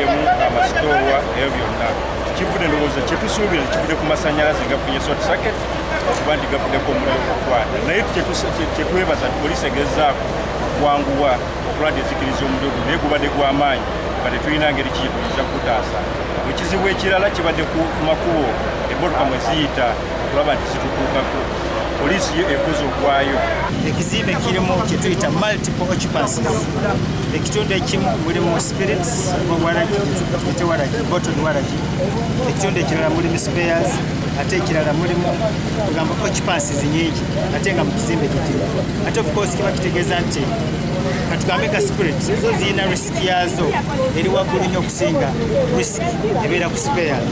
Kibaddemu amasitoowa, ebyo byonna kivudde, ndowooza kyetusuubira kivudde ku masanyalaze gafunye short circuit okuba nti gavuddeko omuliro okukwata. Naye kyetwebaza nti poliisi egezaako kwanguwa okulaba nti ezikiriza omuliro guno, naye gubadde gw'amaanyi nga tetulina ngeri ki gyetuyinza kutaasa. Ekizibu ekirala kibadde ku makubo emmotoka mwe ziyita okulaba nti zitutuukako. Poliisi yo ekoze ogwayo. Ekizimbe kirimu kyetuyita multiple occupancies. Ekitundu ekimu mulimu spirits, waragi, ete waragi, bottled waragi. Ekitundu ekirala mulimu spares, ate ekirala mulimu kugamba occupancies nyingi, ate nga mu kizimbe kikimu. Ate of course kiba kitegeeza nti katugambe ka spirit zo zirina risk yazo eri waggulu nnyo okusinga risk ebeera ku spares.